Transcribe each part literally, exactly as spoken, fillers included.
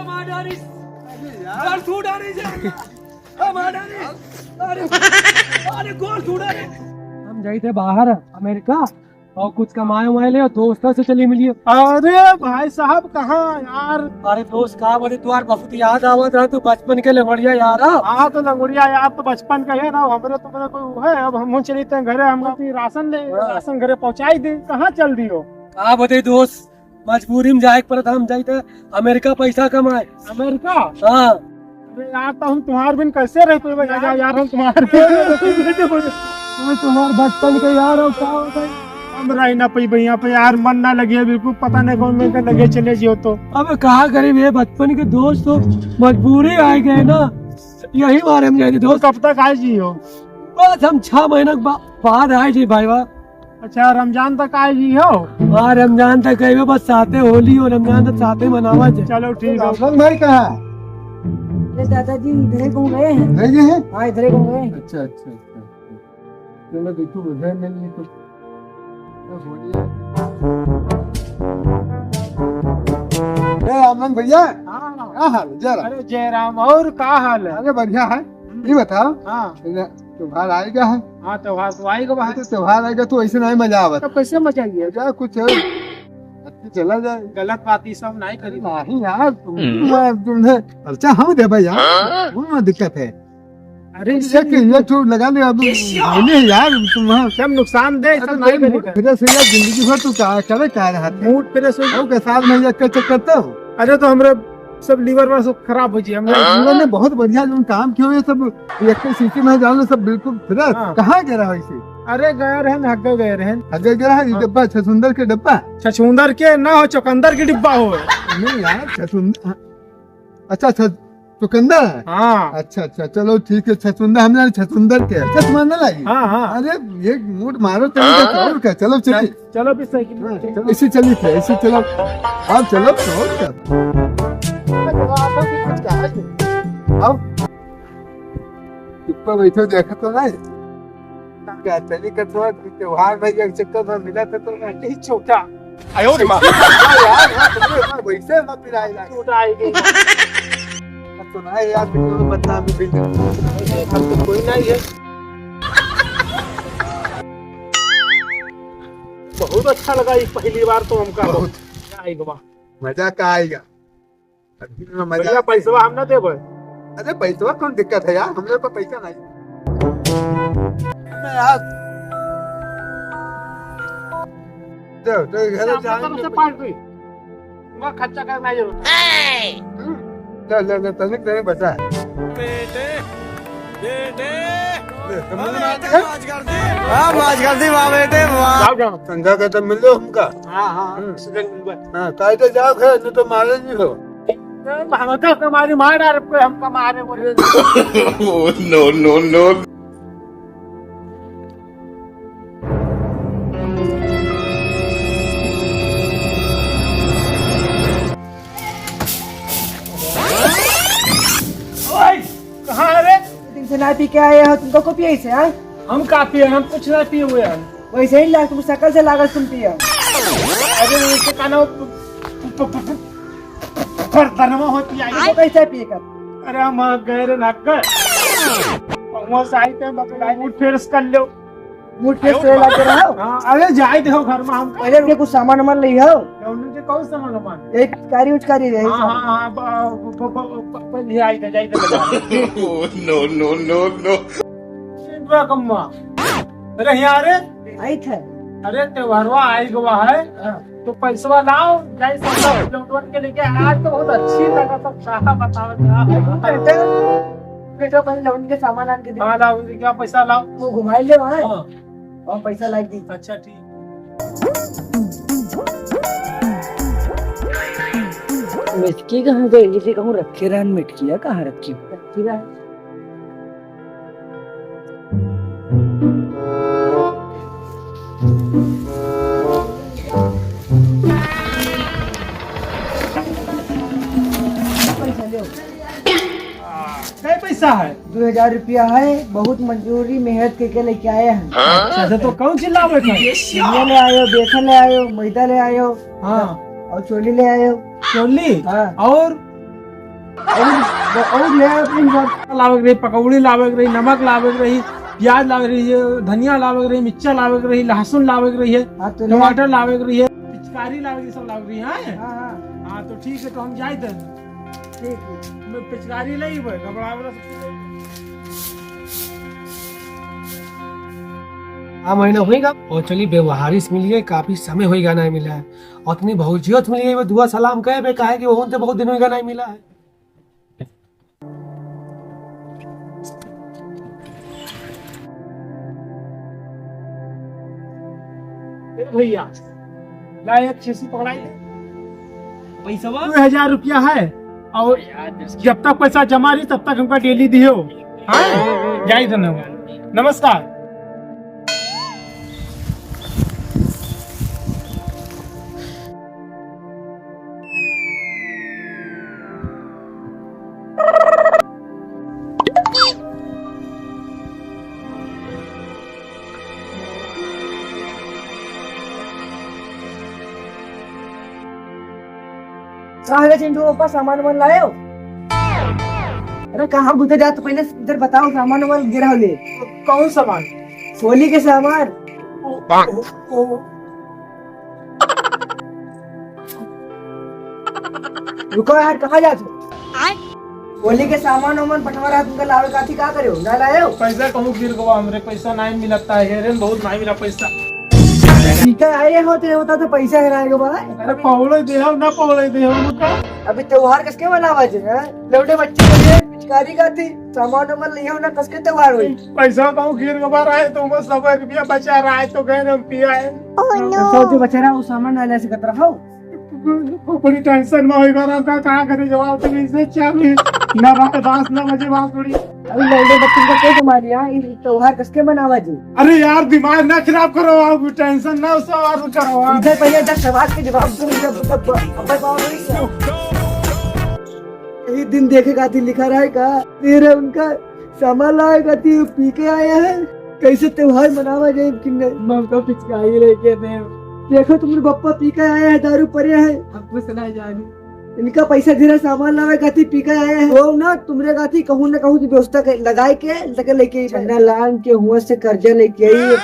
मार डारी। अरे यार। यार, तू डारी जा। मार डारी। अरे, अरे, गोल तू डारी। हम जाई थे बाहर अमेरिका और कुछ कमाए वमाए ले और दोस्तों से चली मिलिए। अरे भाई साहब, कहाँ यार? अरे दोस्त, का बोले, तुम्हार बहुत याद आवत रहा, तू बचपन के लंगोड़िया यार। हाँ, तो लंगोड़िया यार तो बचपन का है ना, हमरे तो मेरे कोई वो है। अब हम चली थे घरे, हम अपनी राशन ले, हाँ। राशन घरे पहुँचाई दे। कहाँ चल दियो? का बोले दोस्त, मजबूरी में जाए के पड़त, हम जाई थे अमेरिका पैसा कमाए। अमेरिका? हाँ। अरे यार, तो हम तुम्हार बिन कैसे रह पेबे? जा, जा यार, हम तुम्हार बिन। तुम्हें तुम्हार बचपन के यार हो, का हो भाई? हम रह ना पइबे यहाँ पे यार, मन ना लगे बिल्कुल, पता नहीं कौन में के लगे चले जियो तो। अब का करी, ये बचपन के दोस्त हो, मजबूरी आ गए ना, यही मारे हम जाए थे तो दोस्त। कब तक आए जियो? बस हम छह महीना के बा-, बाद आए जी भाई, वाह। अच्छा, रमजान तक आए जी हो? हाँ, रमजान तक आए, बस साथे होली और रमजान तक साथे मनावा जाए। चलो ठीक है। रामधन भाई कहाँ है? अरे दादाजी, इधरे घूम रहे हैं। रह गए हैं? हाँ, इधरे घूम रहे हैं। अच्छा, अच्छा, अच्छा, अच्छा। चलो देखो, उधर मिल ली तो। तो होली है। ए, रामधन भैया, हाँ। का हाल है? जय राम। अरे जय राम, और का हाल है? अरे बढ़िया है। हम्म। ये बताओ, हाँ। त्योहार आएगा है? हाँ, त्योहार तो आएगा बाहर। तो त्योहार आएगा तो ऐसे नहीं मजा आवत। तब कैसे मजा आइए? मजा कुछ है, अच्छी चला जाए। गलत बात ये सब नहीं करी। नहीं यार, तुम, हम्म। यार, तुमने खर्चा हम देबे यार, हाँ? कौन दिक्कत है? अरे ये कि, ये तो लगा ले अब, नहीं यार, तुम हाँ। सब नुकसान दे, अरे सब नहीं नहीं, करेगा। फिर से यार, जिंदगी भर तू का करे, का रहा था? मूड फ्रेश हो जाओ। के साथ में ये चक्कर तो। अरे तो हमरे सब लीवर में सब खराब हो जी, हम अरे जीवन में बहुत बढ़िया जो काम किए हुए सब एक के सीटी में जाओ ना, सब बिल्कुल फ्रेश। हाँ। कहाँ गए रहा इसे? अरे गए रहन, हग्गे गए रहन। हग्गे गए रहा, ये हाँ। डब्बा, छछुंदर के डब्बा? छछुंदर के ना हो, चुकंदर के डिब्बा हो। नहीं यार, छछुंदर, हाँ। अच्छा, अच्छा, चुकंदर है? हाँ। अच्छा, अच्छा, चलो ठीक है, छछुंदर, हमने छछुंदर के। अच्छा, तुम्हारा ना लगी? हाँ, हाँ। अरे, एक मूड मारो, चलो, हाँ। चलो, क्या, चलो, चलिए। चलो भी साइकिल हाँ, में। चलो, इसी चलिए थे, इसी चलो। आप चलो, तो और क्या? अब चुप्पा बैठो, देखो तो नहीं। क्या चली कर थोड़ा त्योहार में एक चक्कर में मिला था तो नहीं छोटा। आयो रे माँ। हाँ यार, हाँ, तुमने इतना वैसे मत पिराए यार। छोटा आएगी। अब तो ना यार, तुम बदनामी भी दे। अब तो कोई नहीं है। बहुत अच्छा लगा ये पहली बार तो हमका। बहुत। आएगा। मजा का आएगा? अभी में मजा। भैया, पैसवा हम ना देबे। अरे, पैसवा कौन दिक्कत है यार, हमरे पे पैसा नहीं। मैं यार, दे, तो घर हम जाने तरफ से के पार्टी। मैं खर्चा करना जरूर। हम्म, ले, ले, ले, तनिक, तनिक बचा है। बेटे, बेटे, ले, समझ में आते हैं? हाँ, मौज कर दी, वाह बेटे, वाह। जाओ, जाओ, संध्या के तो मिल लो हमका। हाँ, हाँ, हम्म। सुधर गई बात। हाँ, काहे तो जाओ घर, नहीं तो मारे नहीं हो। ए, हम तो हमारी मार डाल, कोई हमका मारे बोले। Oh, no, no, no। ओए, कहाँ है रे? दिन से ना पी के आए हो, तुमको को पिए से, हाँ? हम का पिए? हम कुछ ना पिए हुए हैं। वैसे ही लाग, तुम शकल से लागत तुम पिए हो। अरे, उनके काना प-, प-, प-, प-, पर दरमा होती आई। तो कैसे पिए कर? अरे, हम गए रे नाक कर। पहुँच से आई थे, हम अपने मूड फ्रेश कर लो। मूड फ्रेश करे लाग रहा हो? हाँ, अरे जाए दे हो घर में हम। पहले उनके कुछ सामान वामान ले आओ। उनके कौन सामान वामान? एक कारी उचकारी रहे हाँ, सामान। हाँ, हाँ, ब-, ब-, ब-, ब-, ब-, ले आई थे, जाए थे बाजार। Oh, no, no, no, no। चिंटुआ कम्मा। अरे यहाँ रे। आई थे। अरे त्योहारवा आई गवा है। हाँ। तो पैसवा लाओ, जाए सब लोगन के लेके। आज तो बहुत अच्छी लगा सब सारा बताओ। बेटा, बेटा, पहले लोगन के सामान आन के दे। हाँ, लाओ, उनके क्या पैसा लाओ। वो घुमाई ले वहाँ। हाँ। और पैसा लाई दी। अच्छा, ठीक। मिटकी कहाँ गई? इसे कहूँ रखे रहन, मिटकिया कहाँ रखी? रखी रहन। कै पैसा है? दो हजार रुपया है, बहुत मजदूरी मेहनत करके लेके आए हैं। अच्छा, तो कौन चिल्लावे था? चिनिया ले आयो, बेसन ले आयो, मैदा ले आयो। हाँ। और चोली ले आयो। चोली? हाँ। और? और, और ले अपने हिसाब से लावे के रही, पकौड़ी लावे के रही, नमक लावे के रही, प्याज लावे के रही, धनिया लावे के रही, मिर्चा लावे के रही, लहसुन लावे के रही है, हाँ, तो ले। टमाटर लावे के रही है, पिचकारी लावे के, सब लावे के रही है। हाँ, हाँ। हाँ, तो ठीक है, तो हम जाइत है। ठीक है। मैं पिचकारी ले ही भाई, घबरावे ना। आ महीना होइगा और चली व्यवहारी से मिलिए, काफी समय होइगा ना मिला है। और अपनी भौजियो से मिलिए, वो दुआ सलाम कहे बे, काहे कि वो उनसे बहुत दिन होइगा ना मिला है। ए भैया, ला एक छीसी पकड़ाई। पैसवा? दो हजार रुपया है, और जब तक पैसा जमा रही, तब तक हमका डेली दियो। हाँ, जाई धन्यवाद, नमस्कार। कहाँ है चिंटू पापा, सामान वामान लाए हो? अरे कहाँ घूमते जात, पहले इधर बताओ, सामान वामान गिरा ले। कौन सामान? होली के सामान। ओ, ओ, ओ। रुको यार, कहाँ जात हो? होली के सामान वामान बंटवारा तुमका लावे का थी, का करे हो? ना लाए हो? पैसा कहूँ गिर गवा हमरे, पैसा नहीं मिलता है, हेरे बहुत नहीं मिला पैसा। ठीक है, आए होते होता तो पैसा हेराए गवा है। अरे पौड़े दे हो, ना पौड़े दे हो उनका। अभी त्योहार कसके मनावा जे, हैं? लौटे बच्चे के लिए पिचकारी का थी, सामान वामान लिया हो ना, कसके त्योहार होई। पैसा कहूँ गिर गवा रहा है, तो वो सौ रुपया बचा रहा है, तो गए हम पिया है। Oh, no। पैसा जो बचा रहा है, वो सामान ना ले सकत रहो। बड़ी टेंशन में होई बार का, का करे जवाब दे, इसे चालू ना बात, बास ना बजे बास थोड़ी। अरे लौंडे बच्चन का कोई बीमारी है, ये त्योहार कसके मनावा जी? अरे यार दिमाग ना खराब करो आप, टेंशन ना सवार करो आप। इधर पहले इधर सवाल के जवाब दो, इधर अब, अब, अब, अब, यही दिन देखे का थी लिखा रहा है का? तेरे उनका सामान लावे का थी, पी के आया है, कैसे त्योहार मनावा जाए कि नहीं? ममता पिचकारी लेके दे। देखो तुम्हारे बप्पा पी के आया है, दारू परे है। अब कुछ ना जानी। इनका पैसा धीरे सामान लावे का थी, पी के आया है। वो ना तुम्हारे का थी कहूँ ना कहूँ की व्यवस्था कर, लगाए के लगे लेके आई। चंदा लान के हुआ से कर्जा लेके आई।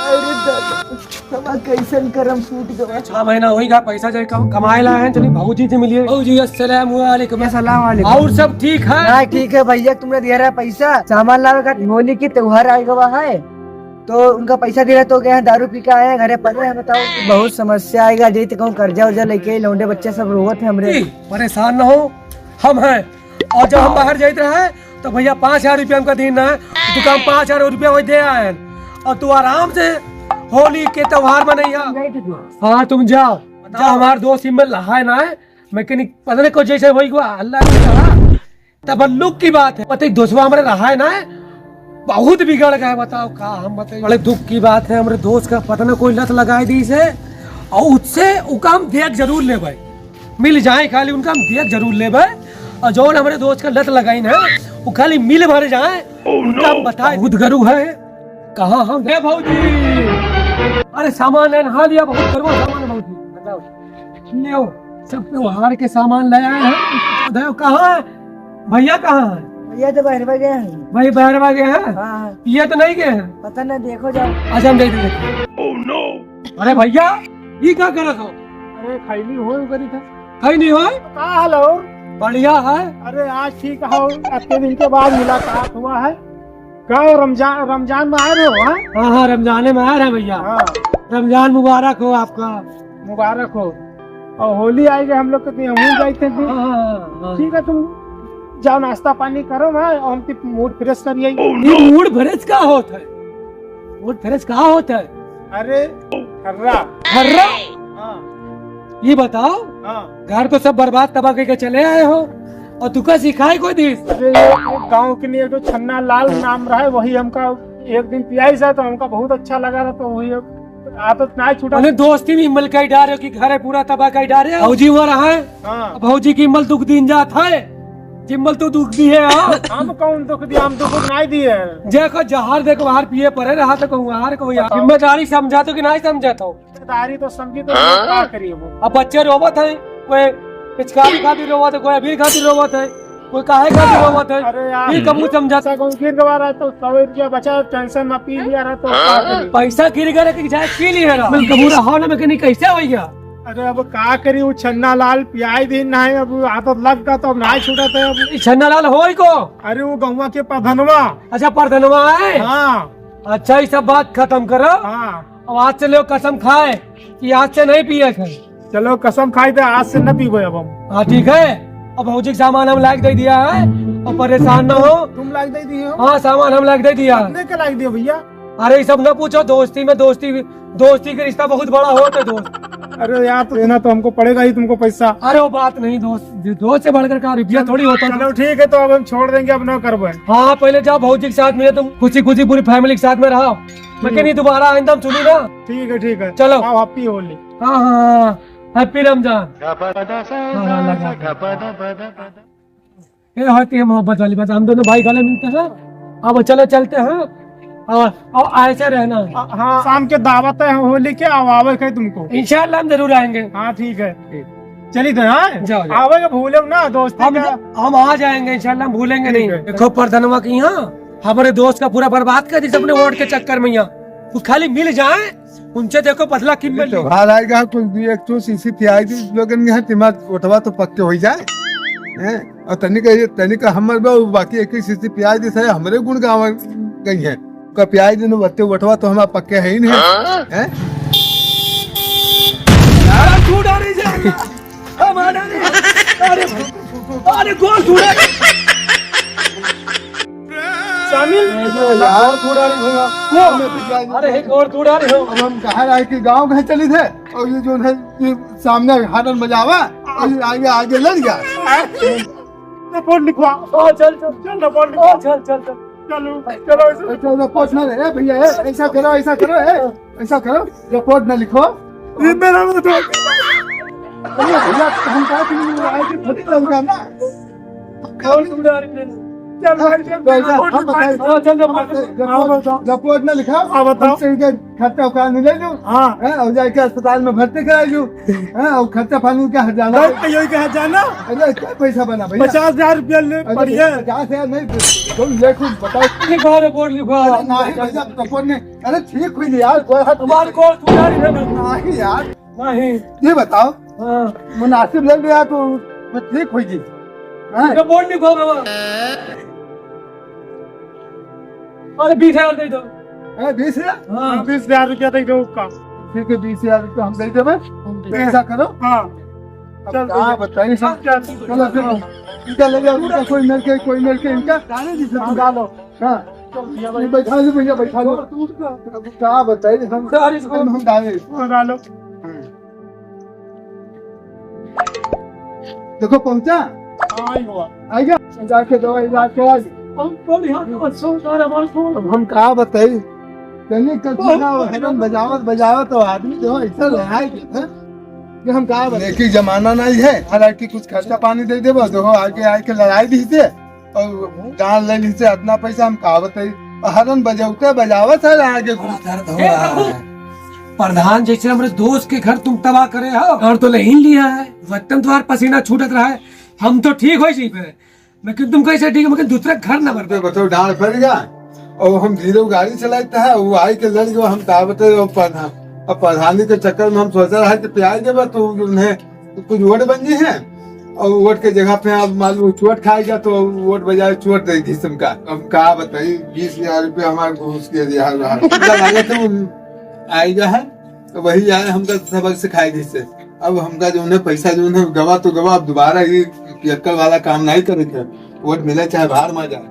अरे दादा। हमार कैसन करम फूट गवा। छह महीना होई गा, पैसा जाए कम, कमाए ला है, चली भौजी से मिलिए। भौजी, अस्सलाम वालेकुम। अस्सलाम वालेकुम। और सब ठीक है? हाँ, ठीक है भैया, तुमने दिया रहा पैसा, सामान लावे का, होली की त्योहार आए गवा है, तो उनका पैसा दिया तो गए हैं, दारू पी के आए हैं, घरे पड़े हैं। बताओ, बहुत समस्या आएगा, जैसे कहूँ कर्जा उर्जा लेके लौंडे बच्चे सब रोवत हैं हमरे। जी, परेशान न हो, हम हैं। और जब हम बाहर जाइत रहे, तो भैया पाँच हजार रुपया हमका दीन है, दुकान पाँच हजार रुपया वही दे आए हैं। और तू आराम से होली के त्योहार मनैया। हाँ, तुम जाओ। बताओ, हमार दोस्त इनमें लहाए ना है, मैकेनिक पता नहीं कुछ जैसे वही हुआ, अल्लाह ने कहा, तबल्लुक की बात है। पता ही दोस्तवा हमारे रहा है ना है, बहुत बिगड़ गए। बताओ का हम बताइए, बड़े दुख की बात है। हमारे दोस्त का पता ना कोई लत लगाए दी से, और उससे उका हम देख जरूर ले भाई। मिल जाए खाली उनका, हम देख जरूर लेबे। और जौन हमरे दोस्त का लत लगाई ना, वो खाली मिल भर जाए, उनका हम बताए। बहुत गरू है। कहाँ हम? हे भौजी, अरे सामान लेन हाँ लिया, बहुत गरू सामान है भौजी। बताओ। ले आओ, सब त्योहार के सामान ले आए हैं। बताओ, कहाँ है? भैया कहाँ है? भैया तो बहरवा गए हैं। भाई बहरवा गए हैं? हाँ, हाँ। ये तो नहीं गए हैं? पता नहीं, देखो जाओ। अच्छा, हम देख लेते हैं। अरे भैया, ये का करत हो? अरे खैनी होय करी था। खैनी होय? का हाल हो? बढ़िया है। अरे आज ठीक हो, इतने दिन के बाद मुलाकात हुआ है। का हो रमजान, रमजान में आए रहो, हाँ? हाँ, हाँ, रमजाने में आए रहे भैया। हाँ। रमजान मुबारक हो आपका। मुबारक हो। और होली आएगी, हम लोग के तो हम जाए थे। हाँ, हाँ, हाँ, हाँ। ठीक है, तुम जाओ नाश्ता पानी करो, हाँ, और हम mood fresh करिए। ये mood fresh का होता है? Mood fresh का होता है? अरे, हर्रा। हर्रा? हाँ। ये बताओ, हाँ। घर तो सब बर्बाद तबाह करके चले आए हो, और तुका सिखाए कोई दिस? अरे, ये गाँव के लिए जो छन्ना लाल नाम रहा है, वही हमका एक दिन पियाई सा, तो हमका बहुत अच्छा लगा रहा, तो वही अब आदत ना छूटा। मने दोस्ती में इम्मल कई डारे हो कि घरे पूरा तबाह कई डारे हो। भौजी हुआ रहा है। हाँ। भौजी की इम्मल दुख दीन जात है, जिम्मल तो दुख दी है, हाँ। हम कौन दुख दिया, हम दुख नहीं दिए। देखो जहर देखो बाहर पिए पड़े रहा तो कहूँ हार कहूँ यार। बताओ। जिम्मेदारी समझा तो कि नहीं समझा तो? जिम्मेदारी तो समझी तो हाँ? क्या करिए वो? अब बच्चे रोवत हैं, कोई पिचकारी खातिर रोवत है, कोई अबीर खातिर रोवत है, कोई काहे खातिर रोवत है। अरे यार, ये कबू समझा। पैसा कौन गिर गवा रहा तो सौ रुपया बचा, टेंशन ना पी लिया रहा तो का करी? पैसा गिर गया कि जाए पी लिया रहा। मैं कबूरा हो ना, मैं कहनी कैसे हो गया? अरे अब का करी, वो छन्ना लाल पियाई दिन ना है, अब आदत लग गया तो अब ना छूटत है अब। ई छन्ना लाल होई को? अरे वो गौवा के प्रधनवा। अच्छा, प्रधनवा है? हाँ। अच्छा, ये सब बात खत्म करो। हाँ। अब आज से लो कसम खाए कि आज से नहीं पिए थे। चलो कसम खाई थे, आज से न पीबे अब हम। हाँ, ठीक है। अब भौजी के सामान हम लाके दे दिया है, अब परेशान ना हो। तुम लाके दे दिए हो? हाँ, सामान हम लाके दे दिया। कितने के लाके दिए भैया? अरे, ये सब ना पूछो, दोस्ती में दोस्ती, दोस्ती का रिश्ता बहुत बड़ा होता है दोस्त। अरे यार, तो देना तो हमको पड़ेगा ही तुमको पैसा। अरे वो बात नहीं दोस्त, दोस्त से बढ़कर का रुपया थोड़ी होता है। चलो ठीक है, तो अब हम छोड़ देंगे, अब ना करबे। हाँ, पहले जाओ भौजी के साथ मिले, तुम खुशी खुशी पूरी family के साथ में रहो। मैं कह नहीं, दोबारा आइंदा हम सुनी ना। ठीक है, ठीक है। चलो। आओ, happy होली। हाँ, हाँ, हाँ, happy रमजान। हाँ, हाँ, लगा, लगा। ये होती है मोहब्बत वाली बात। हम दोनों भाई गले मिलते हैं। अब चलो, चलते हैं। और, और ऐसे रहना है। हाँ, शाम के दावत है होली के, अब आवे के तुमको। इंशाल्लाह हम जरूर आएंगे। हाँ, ठीक है। चलिए तो, हाँ? जाओ, जाओ। आवे के भूलो ना दोस्ती हम, का। हम आ जाएंगे इंशाल्लाह, हम भूलेंगे ठीक नहीं। है। देखो प्रधनवा की यहाँ हमारे दोस्त का पूरा बर्बाद कर दी अपने वोट के चक्कर में। यहाँ वो खाली मिल जाए, उनसे देखो बदला किन मिल। त्योहार आएगा, कुछ भी एक ठो शीशी पियाई दी लोगन के यहाँ, तिमार ओठवा तो पक्के हो जाए। हैं? और तनिक, तनिक हमर बा, बाकी एक ही शीशी पियाई दी, सारे हमरे गुण गावा गई है। का पियाई दी न बत्ते ओठवा तो हमार पक्के है ही नहीं। हाँ? हैं? अरे, तू डारी जा। हमारा नहीं। अरे, अरे, गोड़ छू रहा है। शामिल? अरे, यार, गोड़ छू रहा है। वो, अरे, हे गोड़ छू रहा है। अब हम कहाँ रहे कि गाँव कहाँ चली थे? और ये जो है, ये सामने horn बजावा, और ये आगे, आगे लड़ गया। Report लिखवा। ओ, चल, चल। चल, report लिखवा। ओ, चल, चल, चल। चलो, चलो, ऐसे। ऐसा, ऐसा report ना ले, ए भैया, ए, ऐसा करो, ऐसा करो, ए, ऐसा करो, report ना लिखो। ये मेरा वो तो। अरे भैया, हम कहा कि नहीं आए कि फटी लग गया ना। कौन तुमने आ रही है? चल भाई, चल, तो ऐसा report हम लिखवा। बताए, हाँ, चल, चल, report, हाँ, बताओ। Report ना लिखा, हाँ, बताओ। हमसे इनके खर्चा उठा नहीं ले लो। हाँ। हैं, और जाके अस्पताल में भर्ती कराई लो। हैं, और खर्चा पानी का हर्जाना। बहुत कहियो के हर्जाना। अरे, क्या पैसा बना भैया? पचास हजार रुपया ले, अरे, बढ़िया। पचास हजार नहीं, तुम ये कुछ बताओ। लिखवा, report लिखवा। अरे, नहीं भैया, report नहीं। अरे, ठीक हुई नहीं यार, कोई हाथ हमारे को तू जा रही है ना? नहीं यार। नहीं। ये बताओ, हाँ। मुनासिब ले लिया तो, तो ठीक हुई जी। हाँ। Report लिखवा बाबा। अरे, बीस हजार दे दो। ए, बीस हजार? हाँ। हाँ, बीस हजार रुपया दे दो उसका। ठीक है, बीस हजार रुपया हम दे देबे। हम दे तो ऐसा करो। हाँ। अब चल, का भैया। बताई हम? चल, चल। चलो, चलो। इनका ले जाओ, इनका कोई मिल के, कोई मिल के इनका। डालो जी, हाँ। डालो। हाँ। चल, भैया, ये बैठा लो भैया, बैठा लो। अब का बताई हम? डालो इसको। हम डाले। हाँ, डालो। हाँ। देखो पहुंचा? हाँ, आई हुआ। आई गया? जाके दवा इलाज करा ली। हम बढ़िया तो सोच रहे हमारे को। अब हम का बताई? तनी कथी ना, एकदम बजावत, बजावत तो आदमी जो ऐसा रहा है कि, हैं? कि हम का बताई? नेकी जमाना नहीं है, हालांकि कुछ खर्चा पानी दे देबो, देखो आगे आके लड़ाई भी से और जान ले ली से इतना पैसा हम का बताई? Horn बजावते बजावत है आगे। बड़ा दर्द हो रहा है। प्रधान जैसे हमारे दोस्त के घर तुम तबाह करे हो, घर तो ले ही लिया है, वतन तुम्हारा पसीना छूटत रहा है, हम तो ठीक हो जी पे, लेकिन तुम कैसे ठीक है, मगर दूसरा घर ना बर्बाद। बताओ, डांड फैल गया और हम धीरे गाड़ी चलाते हैं, वो आई के लड़ गया, हम का बताए, और प्रधान, अब प्रधानी के चक्कर में हम सोचा रहा कि प्याज देबा तो उन्हें कुछ वोट बन गई है और वोट के जगह पे आप मान लो चोट खाएगा तो वोट बजाय चोट दे दी तुमका। हम का बताई, बीस हजार रुपया हमारे घूस के दिया रहा। उनका लागत है उन आएगा है तो वही आए हमका सबक सिखाई दी से। अब हमका जो उन्हें पैसा जो उन्हें गवा तो गवा, अब दोबारा ये पियक्कड़ वाला काम नहीं करेंगे। वोट मिले चाहे बाहर में जाए।